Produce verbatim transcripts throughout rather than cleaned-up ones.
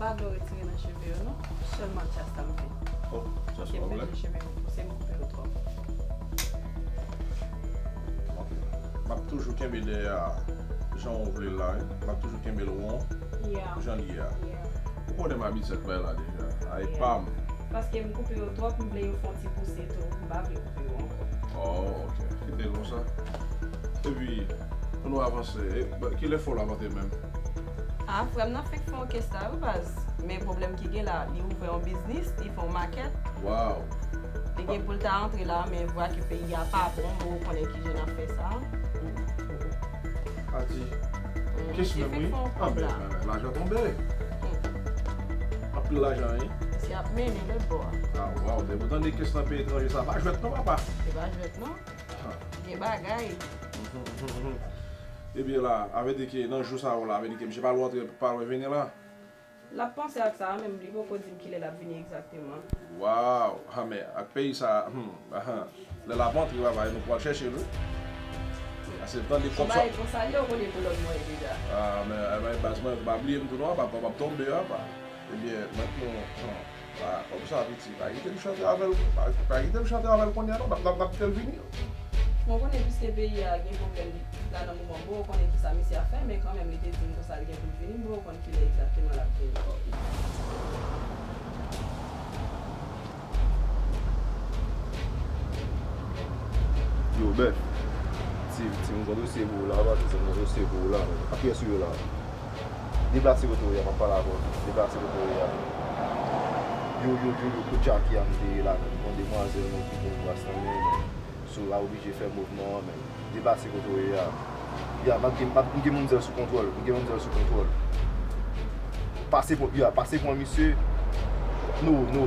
Pa dwe retire nan cheve yo non, sèlman djasta m fè. Oh, sa se yon pwoblèm. Cheve yo pouse m koupe yo twòp. Ok. M ap toujou kenbe dèyè a jan w vle l la, wi. M ap toujou kenbe l won jan l ye a. Ou konnen m abitye ak bagay la deja. A e pa m. Paske m koupe yo twòp, m vle yo fè yon ti pouse tou. M pa vle koupe yo ankò. Oh, ok. Kite l konsa. Epi, pou nou avanse, e, kilè fò w ap antre menm? Ah, frè m nan fenk fè yon kès la wi baz. Men pwoblèm ki gen la, li ouvè yon biznis, li fè yon makèt. Wow. Li gen pou l ta antre la, men vwa ke peyi a pa bon, bon, ou konnen kijan n ap fè sa. Adi, kès menm wi. Ah, men, lajan tonbe. Anpil lajan, wi. Misye ap mennen lòt bò a. Ah, wow, depi w tande kès nan peyi etranje, sa pa jwèt non, papa. Se pa jwèt non. Gen bagay. Ebyen la, avèdi ke nan jou sa yo la, avèdi ke misye pa lwen antre, pa lwen vini la. L ap panse ak sa, men li poko di m kilè l ap vini egzakteman. Wow! Ha, men ak peyi sa, hmm, ahan. Lè l ap antre, papa, nou pral chèche l, wi. Ase tande kòb sa. Yon bagay konsa, li yo konnen pou lòt mwen deja. Ah, men, men baz mwen, pa bliye m tou non, papa, m ap tonbe, papa. Ebyen, mwen, nou, hmm. Pa, kòm sa, piti, pa kite m chante avè l, pa, pa kite m chante avè l kounye a non, n ap, n ap, n ap kite l vini. Bon, konnen piske peyi a gen pwoblèm la nan moman, bon, ou konnen kisa misye ap fè, men kanmenm, li te di m konsa, li gen pou l vini, bon, ou konn kilè egzakteman l ap vini. Yo, Bèf, ti, ti m gon dosye pou ou la, pa ti m gon dosye pou ou la, men. A kiyès ou ye la? Deplase kote w ye a, m ap pale avè w. Deplase kote w ye a. Yo, yo, yo, yo, kote Jackie a m te ye la, menm. Gon demwazèl, menm, ki gen gras nan men, menm. So, la oblije fè mouvman an, menm. Deplase kote w ye a. Ya, m ap gen, m ap, m gen manmzèl sou kontwòl. M gen manmzèl sou kontwòl. Pase pran, ya, pase pran misye. No, no,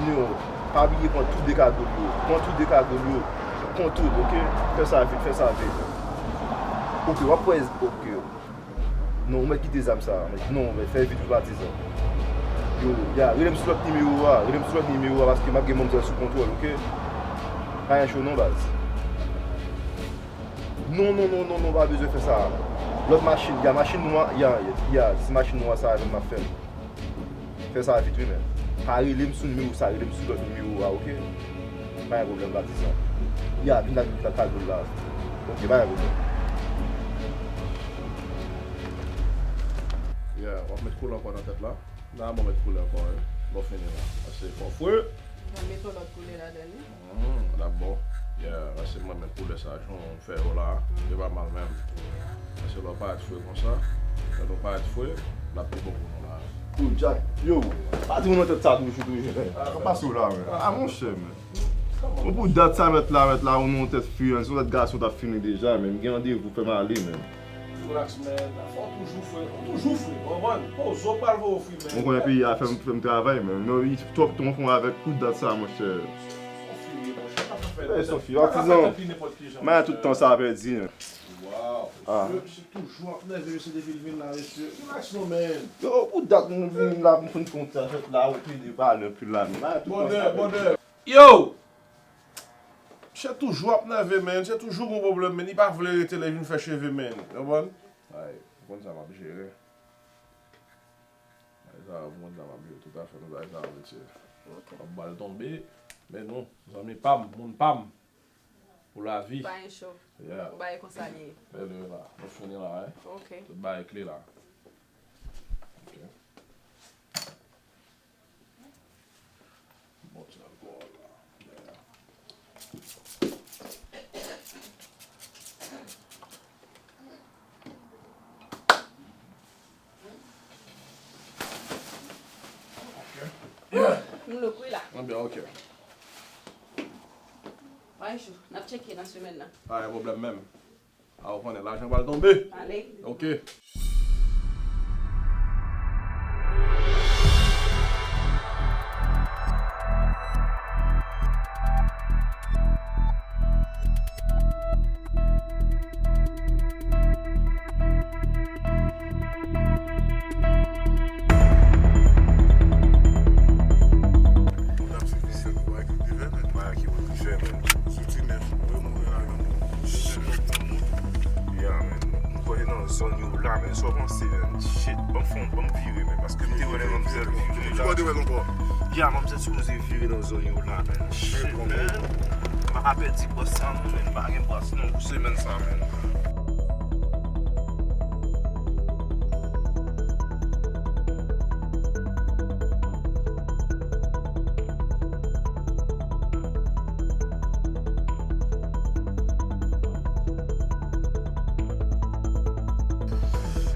no. Pa bliye pran tout de kagòl yo. Pran tout de kagòl yo. Pran tout, oke? Fè sa vit, fè sa vit. Oke, w ap pran, oke. Non, ou mèt kite zam sa a. Non, men fè vit wi patizan. Yo, ya, rele m sou lòt nimewo a. Rele m sou lòt nimewo a paske m ap gen manmzèl sou kontwòl, oke? Pa gen cho non, baz. Non, non, non, non, non, pa bezwen fè sa. Lòt machin, ya machin nwa, ya, ya, se machin nwa sa a menm m ap fè. Fè sa vit wi, men. Pa rele m sou nimewo sa, rele m sou lòt nimewo a, oke? Pa gen pwoblèm, patizan. Ya, vin ak, vin ak kagòl la. Oke, pa gen pwoblèm. Ya, w ap met koulè ankò nan tèt la. Nan, mwen met koulè ankò, wi. Lè w fini la. Pase kòfre. Mwen met yon lòt koulè ladan li. Hmm, l ap bon. Yeah, pase mwen renmen koulè sa, jan w fè yo la, yo pa mal menm. Pase lè w parèt fre konsa, lè nou parèt fre, l ap pi bon pou nou la. Yo, Jack, yo, pa di moun nan tèt sa toujou, toujou, men. Sa pase w la, men. Ah, monchè, men. Bon, pou dat sa, mèt la, mèt la, ou nan yon tèt fiyan, si yon lòt gason t ap fini deja, men m gen randevou, fè m ale, men. Relax, man. Fò w toujou fre. Ou toujou fre. Ou konprann? Poze w pral voye w fri, man. Ou konnen peyi a fè m, fè m travay, man. Non, li twòp tonfon avèk tout dat sa, monchè. Son fi, monchè. Pa ka fè. Ey, son fi, pa ka fè tanpi nenpòt ki jan, monchè. Tout tan sa pèdi, hein. Wow. Ah. Mesye, misye toujou ap nève, mesye, depi l vin la, mesye. Relax, non, man. Yo, pou dat nou vin la, pou n konn sa fèt la, ou pede pale anpil la, men. Tout tan sa pèdi. Bonè, bonè. Yo! Misye toujou ap nève, man. Misye toujou gon pwoblèm, man. Li pa vle rete lè vin fè cheve, man. Ou konprann? Ay, ou konn sa m ap jere. Ay, sa, ou konn sa m ap jere. Tout afè nou, bagay sa, mesye. Ok. M ap ba l tonbe, men nou, zanmi pa m, moun pa m, pou lavi. Pa gen cho. Yeah. Ou bay konsa li ye. Bèl la, nou fini la, hein? Ok. Tout bagay kle la. Ok. Bon, ti alkòl la. Ok. M louk wi la. Ebyen, ok. Pa gen cho, n ap tcheke nan semèn nan. Pa gen pwoblèm menm. A, ou konnen lajan pral tonbe. Ale. Ok. Moun ap sou visyon nou, pa ekip de vè, men pa ekip de vè, men. Sou ti nèf, mwen, mwen, la, mwen. Ya, men. M kwè nan Zòn yo la, men, sa w panse, men? Shit, ban m fè yon, ban m vire, men, paske m te wè lè manmzèl vire la. Ki kote w wè l ankò? Ya, manmzèl sipoze vire nan zòn yo la, men. Shit, men. M pa ka pèdi bòs sa, non, men. M pa gen bòs, non, pou semèn sa, men.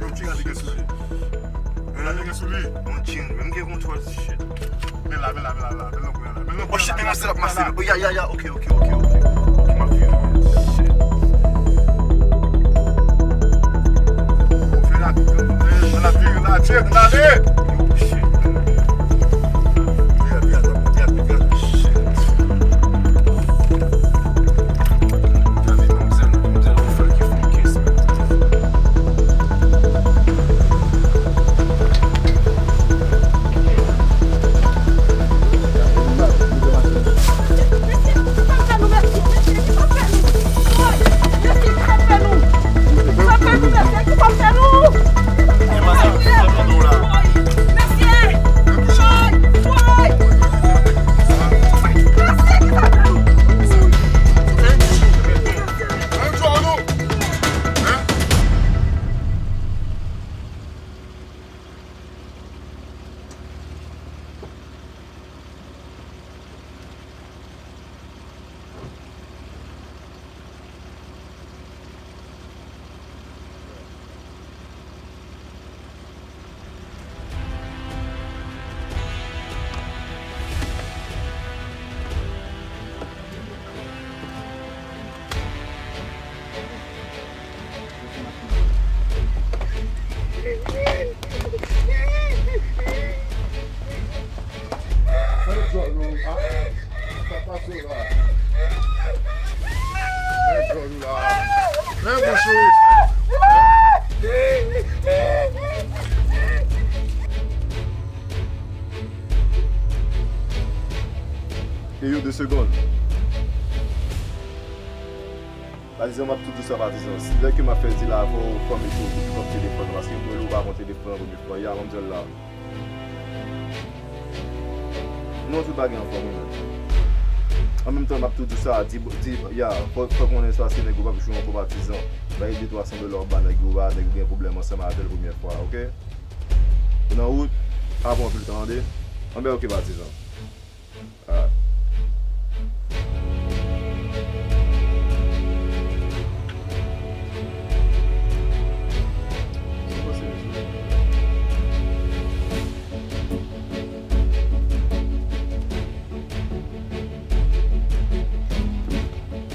Yo, ki rale gen sou li? Rale gen sou li. Yon chin, menm gen kontwòl, shit. Men la, men la, men la, men la, men la, men la, men la. Oh, shit, men la, se la, men la. Oh, ya, ya, ya, ok, ok, ok, ok. Ok, m ap vire, shit. Oh, fè la, fè la, vire la, tchèk, rale. Oh, shit. Vire, vire, vire, vire, vire. Shit. Gade manmzèl, manmzèl pou fè l ki fon kes, men. Mesye, ki sa w fè nou, mesye? Mesye, ki sa w fè nou? Woy! Mesye, ki sa w fè nou, mesye? Ki sa w fè nou? Mesye! Woy! Mesye! Woy! Woy! Mesye, ki sa w fè nou? E yo de segonn. Patizan, m ap tou di w sa, patizan. Si lè ke m ap fè di la avè w, fèmen tou, ou pran telefòn nan, paske m wè w pa pran telefòn nan premye fwa. Ya, manmzèl la. Non, tout bagay anfòm, wi, men. An menm tan, m ap tou di w sa, di, di, ya, fò, fò konnen sa, se nèg ou p ap jwe ankò, patizan. Bay de twa san dola w ba nèg yo, ba nèg ou gen pwoblèm ansanm avè l premye fwa, oke? Ou nan wout, pa pran anpil tan, tande? Anben, oke, patizan.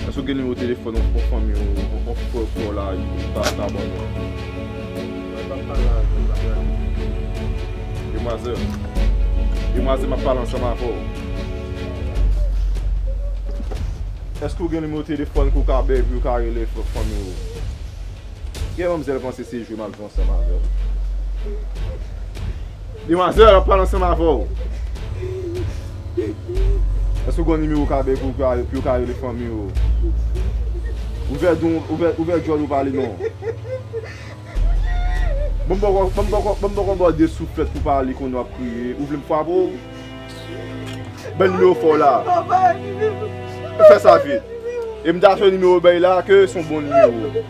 Èske w gen nimewo telefòn yon, yon fanmi w, yon, yon frè, frè w la, ta, ta ban mwen? Demwazèl. Demwazèl, m ap pale ansanm avè w. Èske w gen nimewo telefòn ke w ka bay pou yo ka rele fanmi w? Gen manmzèl panse se jwe m ap jwe ansanm avè w. Demwazèl, m ap pale ansanm avè w. Èske w gen nimewo w ka bay pou, pou yo ka rele fanmi w? Ouvè don, ouvè, ouvè djòl ou pale non. Bon, m poko, bon, m poko, bon, m poko ba w de souflèt pou pale kounye a w ap kriye. Ou vle m frape w? Ban nimewo fè w la. Fè sa vit. E m ta fè nimewo bay la ke se yon bon nimewo.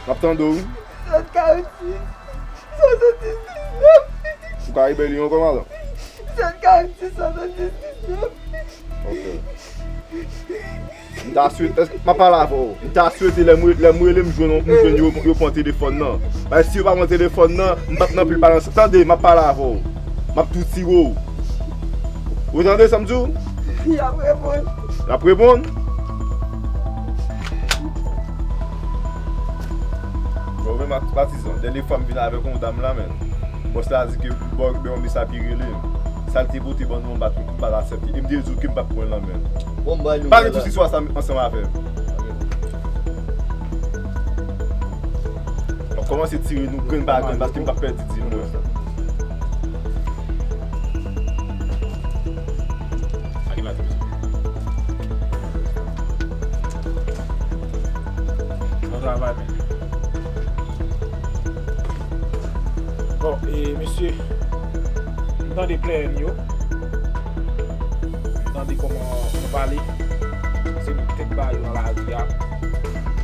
M ap tande w. Sèt karannsis, swasanndiz diznèf. Ou ka rebèl li ankò, madan? Sèt karannsis, swasanndiz diznèf. Ok. M ta swete, èske, m ap pale avè w. M ta swete lè m, lè m rele m jwenn, m jwenn yo, yo pran telefòn nan. Paske si yo pa pran telefòn nan, m p ap nan pil pale ansanm. Tande, m ap pale avè w. M ap tou tire w. Ou tande sa m di w? Y ap reponn. Y ap reponn? Bon, men, patizan, dènye fwa m vin avèk yon dam la, men. Bòs la di ke bò, bò, yon mesaj ki rele m. Sa l te pote ban nou, m pa t, m pa t aksepte. E m te di w ke m p ap pran l nan men l. Bon, m bay nou. Pale tout istwa sa ansanm avè m. M ap kòmanse tire nou grenn pa grenn paske m p ap pèdi di nou. Sa ki la, ti mesye? Tande pleyè m yo. Tande kòman yo pale. Se nou tèt ba yo nan lari a.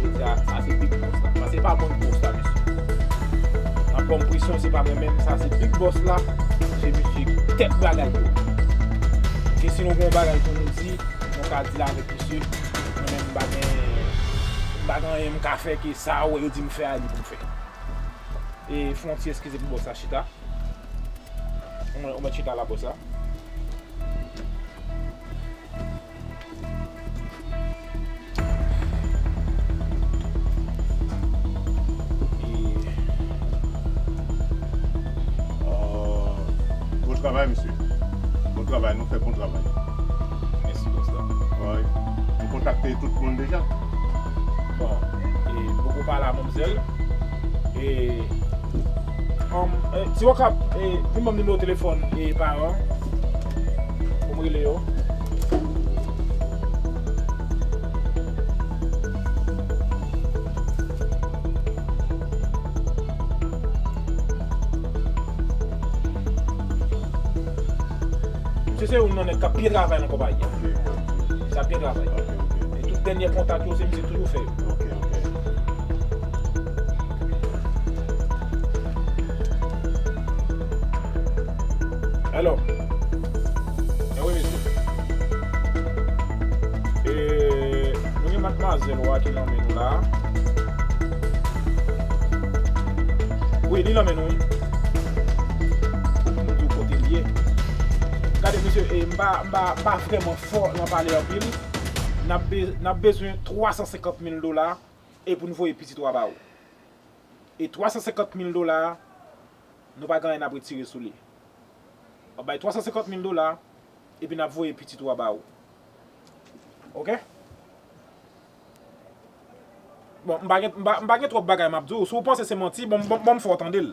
Yo di a, sa se big boss la. Sa se pa mwen ki boss la, mesye. Nan pòm presyon, se pa mwen menm, sa se big boss la. Se misye ki tèt bagay yo. E si nou gen yon bagay pou nou di, nou ka di l avèk misye. Mwen menm, m pa gen, m pa gen anyen m ka fè ke sa yo di m fè a, li pou m fè. E fè yon ti eskize pou boss la chita. Ou mèt, ou mèt chita la pou sa. E, euh, bon travay, mesye. Bon travay, nou fè bon travay. Mèsi, boss la. Wi. Nou kontakte tout moun deja. Bon, e, m poko pale a manmzèl. E, um, e, si w ka, e, vin ban m nimewo telefòn e paran pou m rele yo. Misye se youn nan nèg k ap byen travay nan konpayi a. Sa byen travay. E tout dènye kontak yo, se misye toujou fè yo. Hello. Anmwey, mesye. E, nou gen madmwazèl ou a ki nan men nou la. Wi, li nan men nou, wi. Pou nou di w kote l ye. Gade, mesye, e, m pa, m pa, m pa vrèman fò nan pale anpil. N ap be-, n ap bezwen twa san senkant mil dola e pou n voye pitit ou a ba ou. E twa san senkant mil dola a, nou pa gen anyen n ap retire sou li. W ap bay twa san senkant mil dola, epi n ap voye pitit ou a ba ou. Oke? Bon, m pa gen, m pa, m pa gen twòp bagay m ap di w. Si w panse se manti, bon, bon, bon, m fè w tande l.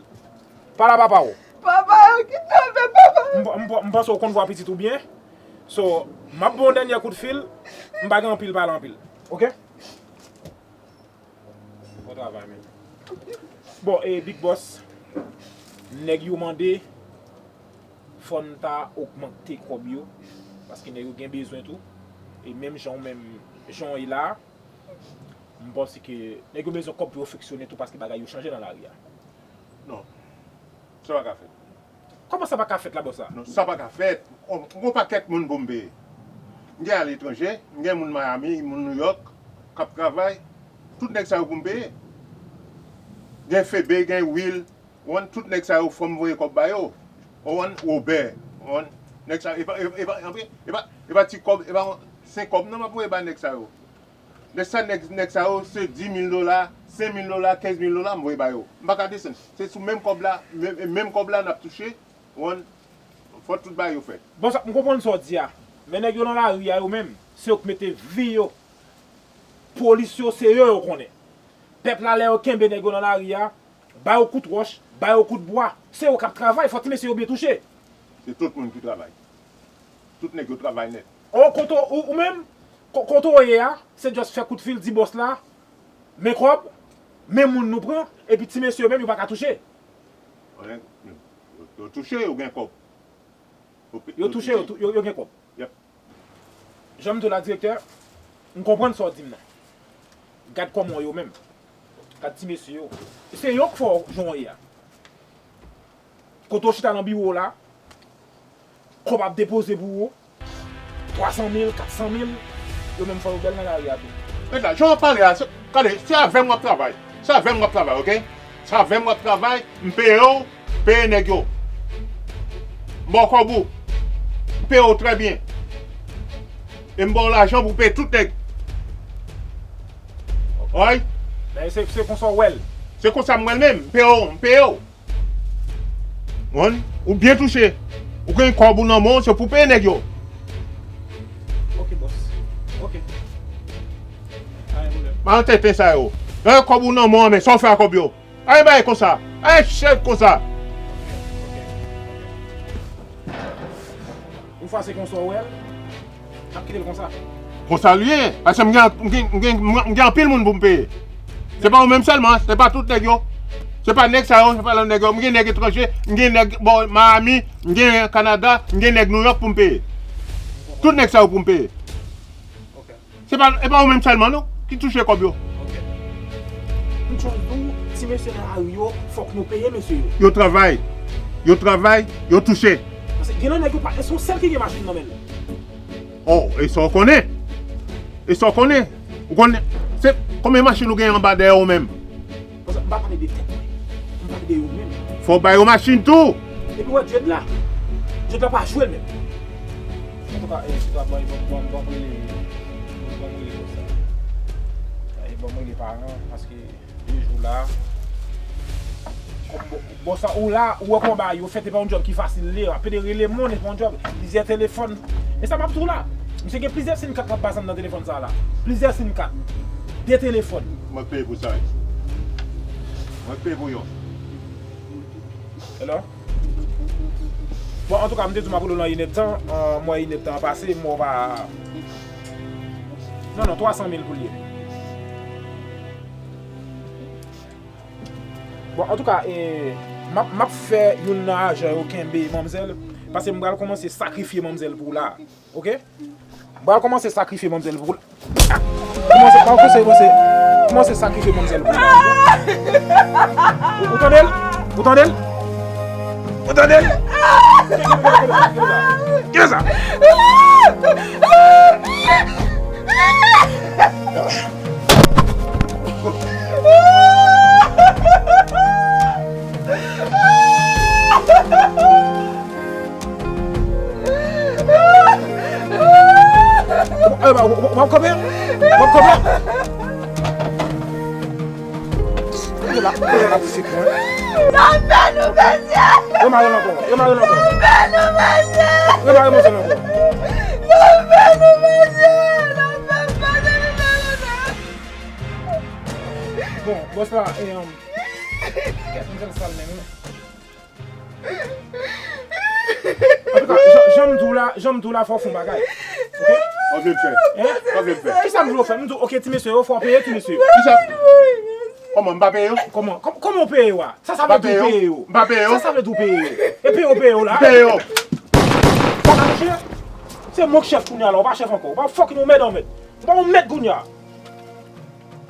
Pale a papa w. Papa, yo kidnape papa. M, m, m panse w konn vwa pitit ou byen. So, m ap ba w yon dènye kout fil. M pa gen anpil pale anpil. Oke? Bon travay, men. Bon, e Big Boss, nèg yo mande, fò n ta ogmante kòb yo, paske nèg yo gen bezwen tou. E menm jan w menm, jan w ye la, m panse ke nèg yo bezwen kòb pou yo fonksyone tou, paske bagay yo chanje nan lari a. Non. Sa pa ka fèt. Kòman sa pa ka fèt la, bòs la? Non, sa pa ka fèt. M gon pakèt moun pou m peye. M gen aletranje, m gen moun Miami, moun New York, k ap travay. Tout nèg sa yo pou m peye. Gen Febe, gen Will, ou konprann, tout nèg sa yo fò m voye kòb ba yo. Ou konprann, Wobè, ou konprann, nèg sa yo, e pa, e pa, e pa, e pa, e pa ti kòb, e pa senk kòb non m ap voye ba nèg sa yo. Nèg sa, nèg, nèg sa yo, se dis mil dola, senk mil dola, kenz mil dola, m voye ba yo. M pa ka desann. Se sou menm kòb la, menm, menm kòb la n ap touche, ou konprann, fò tout bagay yo fèt. Bon, sa, m konprann sa w di a. Men nèg yo nan lari a yo menm, se yo k mete vi yo. Polis yo, se yo yo konnen. Pèp la, lè yo kenbe nèg yo nan lari a, ba yo kout wòch, ba yo kout bwa. Se yo k ap travay, fò ti mesye yo byen touche. Se tout moun ki travay. Tout nèg yo travay nèt. O, kote w, ou, ou menm, ko-, kote w ye a, se just fè kout fil, di bòs la, men kòb, men moun nou pran, epi ti mesye yo menm, yo pa ka touche. Yo, yo touche, yo gen kòb. Yo touche, yo, yo, yo gen kòb. Yep. Jan m di w la, direktè, m konprann sa w di m nan. Gad kòman w ye w menm. Gad ti mesye yo. Se yo k fè w jan w ye a. Kote w chita nan biwo w la, kòb ap depoze pou ou. Twa san mil, kat san mil, yo menm fò yo bèl nan lari a tou. Gad la, jan w ap pale a, se, gade, se avè m w ap travay. Se avè m w ap travay, oke? Se avè m w ap travay, m peye w, peye nèg yo. M ba w kòb ou. M peye w trè byen. E m ba w lajan pou w peye tout nèg. Oy. Men se, se konsa w wè l. Se konsa m wè l menm. M peye w, m peye w. Ou konprann? Ou byen touche. Ou gen kòb ou nan men w, se pou w peye nèg yo. Ok, bòs. Ok. Pa gen pwoblèm. Pa nan tenten sa yo. Lè kòb ou nan men w, men sa w fè ak kòb yo? Ay bagay konsa. Ay chèf konsa. Yon fwa se konsa w wè l, n ap kite l konsa. Konsa l ye. Paske m gen, m gen, m gen, m gen anpil moun pou m peye. Se pa ou menm sèlman, se pa tout nèg yo. Se pa nèg sa yo, se pa lòt nèg yo. M gen nèg etranje, m gen nèg bò Miami, m gen Kanada, m gen nèg Nouyòk pou m peye. Tout nèg sa yo pou m peye. Se pa, e pa ou menm sèlman non ki touche kòb yo. M tjòl di w, ti mesye nan lari yo, fòk nou peye mesye yo. Yo travay, yo travay, yo touche. Paske gen nan nèg yo pa, e se yon sèl ki gen machin nan men l. Oh, e sa w konnen? E sa w konnen? Ou konnen, se konbyen machin ou gen anba dèyè w menm? Paske m pa pale de tèt mwen. M pale de yo menm. Fò w ba yo machin tou. Epi w wè Djed la. Djed la pa jwe l menm. Antouka, e, si ta bay, bon, bon, bon, rele, bon, rele konsa. E, bon, rele paran, paske de jou la. Kòm bò, bò sa ou la, ou wè kòman bagay yo fèt, e pa yon djòb ki fasil li ye. Apede rele moun, e pa yon djòb. Plizyè telefòn. E sa m ap di w la. Misye gen plizyè sim kat k ap pase anndan telefòn sa la. Plizyè sim kat. De telefòn. Mwen k peye pou sa wi. Mwen k peye pou yo. Hello? Bon, antouka, m te di w m ap rele w nan inèdtan. An, m wè inèdtan an pase, m wè w pa. Non, non, twa san mil pou l ye. Bon, antouka, e, m ap, m ap fè youn nan ajan yo kenbe manmzèl, paske m pral kòmanse sakrifye manmzèl pou w la. Oke? M pral kòmanse sakrifye manmzèl pou w la. Kòmanse, pa kòmanse, kòmanse, kòmanse sakrifye manmzèl pou w la. Ou, ou tande l? Ou tande l? Ou tande l? Kile sa? W ap kanpe? W ap kanpe? Yo la, yo la pou fik mwen. Yo mare l ankò, yo mare l ankò. Yo mare manzè l ankò. Bon, bòs la, e, um, kèt manzè l sal menm wi. Antouka, jan, jan m di w la, jan m di w la, fò w fè yon bagay. Oke? Sa w vle m fè? Hein? Sa w vle m fè? Kisa m di w fè? M di w, oke, ti mesye yo, fò w peye ti mesye yo. Kisa? Kòman, m pa peye yo? Kòman, kòman, kòman w peye yo a? Sa, sa vle di w peye yo? M pa peye yo. Sa, sa vle di w peye yo? E peye w peye yo la? M peye yo. Ou pa ka touche? Se mwen k chèf kounye a la, ou pa chèf ankò. Ou pa fucking yon mèd an mèd. Ou pa yon mèd kounye a.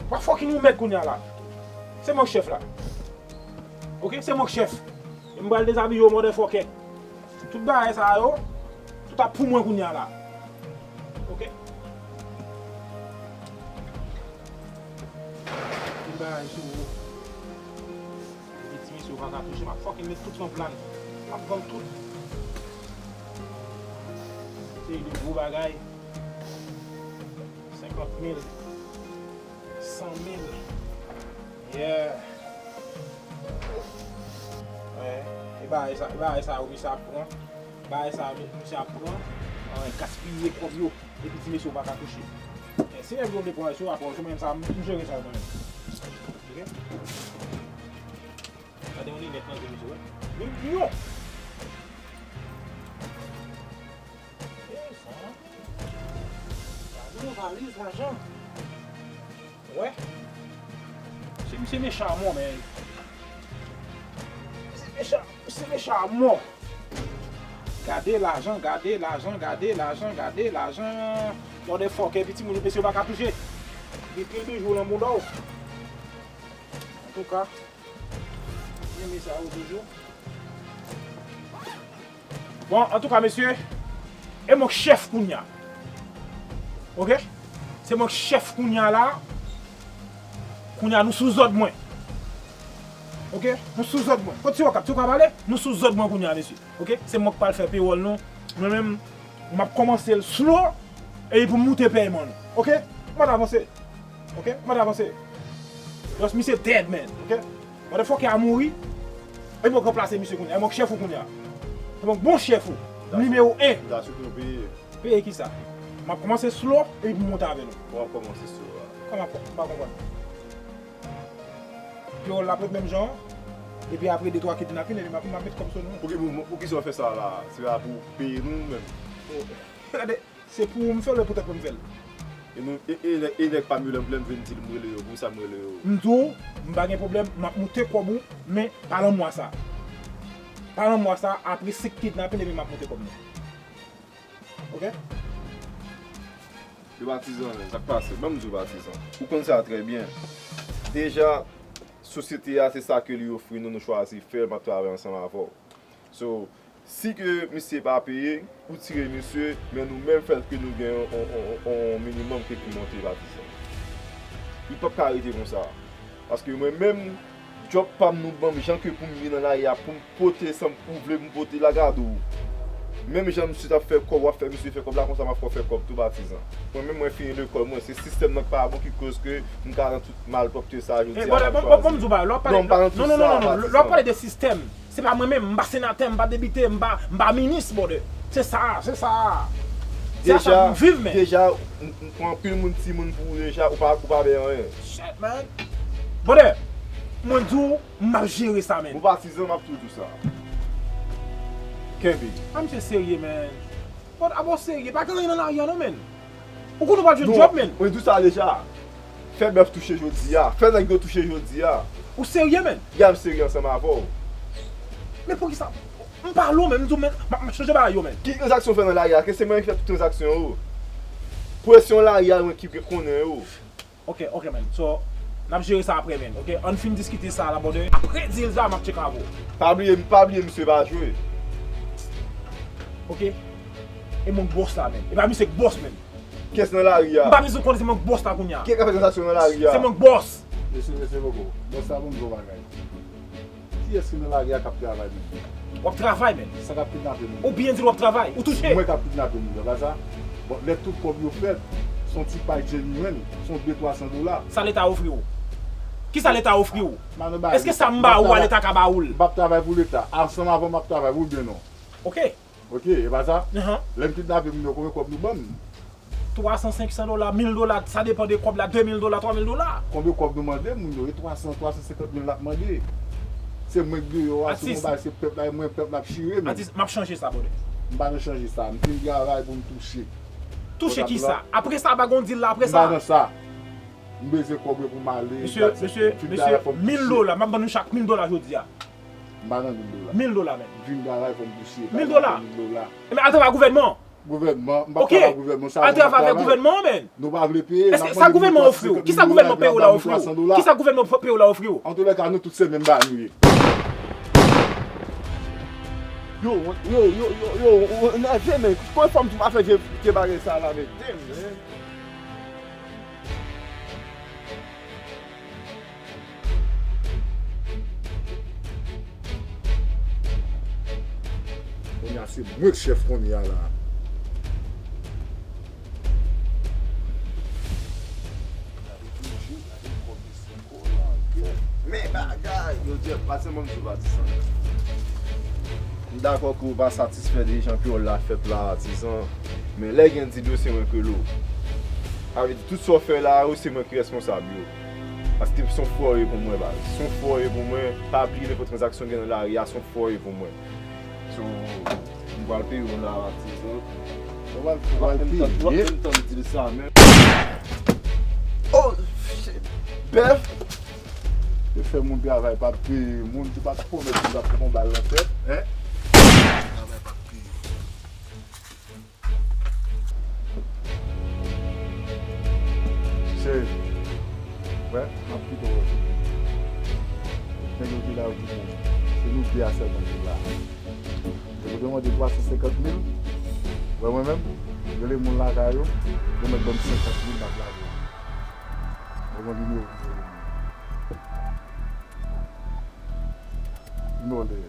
Ou pa fucking yon mèd kounye a la. Se mwen k chèf la. Oke, se mwen k chèf. E m pral dezabiye w, motherfucker. Tout bagay sa yo, tout ap pou mwen kounye a la. Oke? Tout bagay sou ou. Epi ti mesye ou pa ka touche, m ap fucking met tout nan plan. M ap vann tout. Seri de gwo bagay. Senkant mil. San mil. Yeah. E bagay sa, e bagay sa yo misye ap pran. Bagay sa yo misye ap pran. Gaspiye kòb yo. Epi ti mesye ou pa ka touche. Si nèg yo vle pran yo, apre yo, mwen menm sa, m jere sa yo mwen menm. Oke? Gade yon linèt nan je misye, wè. Yon milyon! Gade yon valiz lajan. Wè. Misye, misye mechan a mò, men. Misye mechan, misye mechan a mò. Gade lajan, gade lajan, gade lajan, gade lajan. Motherfucker, epi timoun yo, mesye yo pa ka touche. Gen pil bijou nan bouda w. Antouka, renmen sa yo toujou. Bon, antouka, mesye, e mwen k chèf kounye a. Oke? Se mwen k chèf kounye a la. Kounye a, nou sou zòd mwen. Oke? Nou sou zòd mwen. Kot ti wè k ap, ti wè k ap ale? Nou sou zòd mwen kounye a, mesye. Oke? Se mwen k pral fè pewòl nou. Mwen menm, m ap kòmanse l slow, epi pou m moute pèyman nou. Oke? M ap avanse. Oke? M ap avanse. Just misye dead, man. Oke? Motherfucker a mouri. E mwen k ranplase misye kounye a. E mwen k chèf ou kounye a. E mwen k bon chèf ou. Nimewo en. M ta swete nou peye. Peye kisa? M ap kòmanse slow, epi pou m monte avè nou. Ou ap kòmanse slow a. Kòman m ap, m pa konprann. Pyol la ap ret menm jan an. Epi apre de twa kidnapin, epi m ap, m ap met kòb sou nou. Pou ki, pou, pou kisa w fè sa la? Se pa pou peye nou menm? Gade, se pou ou m fè l, oubyen poutèt mwen m fè l? Nou, e, e, e nèg pa m yo, lè m, lè m vin di l m rele yo, pou sa m rele yo. M di w, m pa gen pwoblèm, m ap moute kòb ou, men pa nan mwa sa. Pa nan mwa sa, apre senk kidnapin, epi m ap moute kòb nou. Oke? Yo Patizan, sa k pase? Ban m di w Patizan. Ou konn sa trè byen. Deja, sosyete a, se sa ke li ofri nou, nou chwazi fè l, m ap travay ansanm avè w. So, si ke misye pa peye, ou tire misye, men nou menm fè ke nou gen yon, yon, yon, yon minimòm ke ki monte Patizan. Li p ap ka rete konsa. Paske mwen menm, djòb pa m nou ban m jan ke pou m vin nan lari a, pou m pote san m ou vle pou m pote la gade w. Menm jan misye t ap fè kòb, w ap fè misye fè kòb la, konsa m ap fè w fè kòb tou Patizan. Mwen menm mwen fini lekòl mwen, se sistèm nan k pa bon ki koz ke m ka nan tout malpwòpte sa jodi a m ap chwazi. Non, m pa nan tout sa Patizan. Lè w ap pale de sistèm, se pa mwen menm, m pa senatè, m pa depite, m pa, m pa minis, brother. Se sa, se sa. Se sa pou m viv, men. Deja, m, m pran anpil moun timoun pou ou deja, ou pa, ou pa bay anyen. Shit, man. Brother, mwen di w, m ap jere sa, men. Ou Patizan, m ap toujou di w sa. Kenbe. A, misye serye, men. Bon, abo serye, pa gen anyen nan lari a non, men. Ou konn ou pral jwenn djòb, men. Mwen di w sa deja. Fè bèf touche jodi a. Fè nèg yo touche jodi a. Ou serye, men? Ya, m serye ansanm avè w. Men poukisa? M pale w, men. M di w, men, m ap chanje bagay yo, men. Ki tranzaksyon w fè nan lari a? Ke se mwen ki fè tout tranzaksyon yo. Presyon lari a, mwen ki konnen yo. Ok, ok, man. So, n ap jere sa apre, man. Ok, ann fin diskite sa la, brother. Apre deal sa, m ap tcheke avè w. Pa bliye, pa bliye, misye pa jwe. Ok? E mwen k bòs la, man. E pa misye k bòs, man. Kiyès nan lari a? M pa bezwen konnen se mwen k bòs la kounye a. Kiyès k ap fè tranzaksyon nan lari a? Se mwen k bòs. Mesye, mesye Bobo, bòs la bon gwo bagay. Kiyès ki nan lari a k ap travay menm? W ap travay, men. Sa k ap kidnape moun? Ou byen di l w ap travay. Ou touche. Mwen k ap kidnape moun yo, pa sa? Bon, lè tout kòb yo fèt, se yon ti pay genuine, se yon de twa san dola. Sa Leta ofri w? Kisa Leta ofri w? Èske sa m ba ou a, Leta ka ba ou l? M p ap travay pou Leta. Ansanm avè w m ap travay, wi oubyen non? Ok. Ok, e pa sa? Lè m kidnape moun yo, konbyen kòb nou ban m? Twa san, senk san dola, mil dola, sa depann de kòb la, de mil dola, twa mil dola. Konbyen kòb nou mande moun yo? E twa san, twa san senkant mil l ap mande. Se mwen k deyò a, se konba, se pèp la, e mwen pèp la ap chire, men. Atis, m ap chanje sa, brother. M pa nan chanje sa. M fin travay pou m touche. Touche kisa? Apre sa, pa gon deal la apre sa? M pa nan sa. M bezwen kòb yo pou m ale. Mesye, mesye, mesye, mil dola. M ap ban nou chak mil dola jodi a. M pa nan mil dola. Mil dola, men. M fin travay, fò m touche. Mil dola. Mil dola. Ebyen, al travay gouvènman. Gouvènman, m p ap travay gouvènman, sa. Ok. Al travay avèk gouvènman an, men. Nou pa vle peye, n ap mande moun twa san senkant mil dola, n ap ba moun twa san dola. Kisa gouvènman peye w la ofri w? Kisa gouvènman peye w la ofri w? Antoulèka, nou tout se menm bagay nou ye. Yo, yo, yo, yo, yo, ou nève, men. Kòman fò m tou pa fè vye, vye bagay sa la, men? Damn, man. Kounye a se mwen k chèf kounye a la. Men bagay! Yo, Jeff, pa sèlman m di w pa di sa. M dakò ke w pa satisfè de jan ke w la fèt la, Patizan, men lè gen dil yo, se mwen k rele w. Sa vle di, tout sa w fè la yo, se mwen ki responsab yo. Paske se yon fwa w ye pou mwen, baz. Se yon fwa w ye pou mwen. Pa bliye nenpòt tranzaksyon w gen nan lari a, se yon fwa w ye pou mwen. So, m pral peye w la, Patizan. Ou pral, ou pral peye. W ap fè m tann, w ap fè m tann dil sa, men. Oh, shit. Bèf! Yo fè moun travay, p ap peye. Moun ki pa t pwomèt moun t ap pran bal nan tèt, en? Travay p ap peye. Cheri, wè, m ap kite w wè. Nèg yo ki la yo ki bon. Se nou de a sèlman ki la. Yo demande twa san senkant mil. Wè mwen menm, rele moun lakay ou, yo mèt ban m senkant mil, m ap lage w. Mwen gen nimewo pou w rele m. Nimewo l te ye?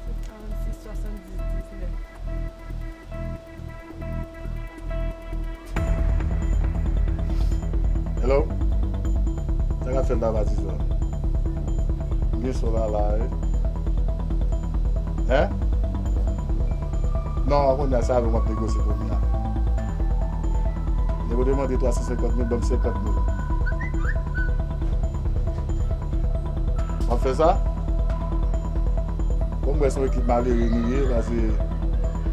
Se karannsis swasanndis diznèf. Hello? Sa k ap fèt la, Patizan? M gen son la la, wi. Hein? Non, kounye a, se avè w m ap negosye kounye a. Nèg yo demande twa san senkant mil, ban m senkant mil. W ap fè sa? Bon, m wè se yon ekip malere nou ye, paske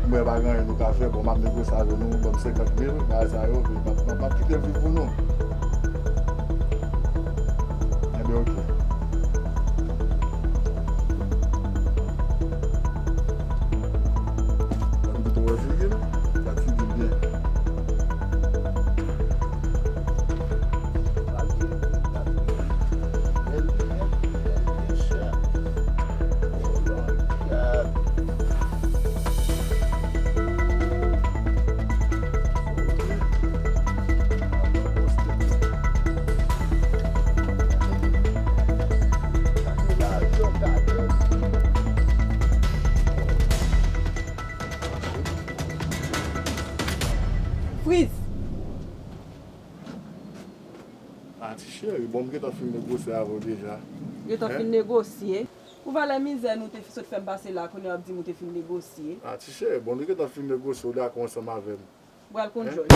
Mwen pa gen anyen nou ka fè, bon, m ap negosye avè nou, ban m senkant mil, bagay sa yo, epi m ap, m ap, m ap kite l viv pou nou. Enben, oke. Ban m kite w wè figi l, gad figi l byen. Bèl linèt, bèl linèt, bèl linèt. Oh Lord God. Freeze! Ah, ti cheri, bon, m gentan fin negosye avè w deja. Gentan fin negosye? Pou valè mizè nou te sot fè m pase la, kounye a w ap di m ou te fin negosye. Ah, ti cheri, bon, nou gentan fin negosye, w dakò ansanm avè m. Pral konn jòj.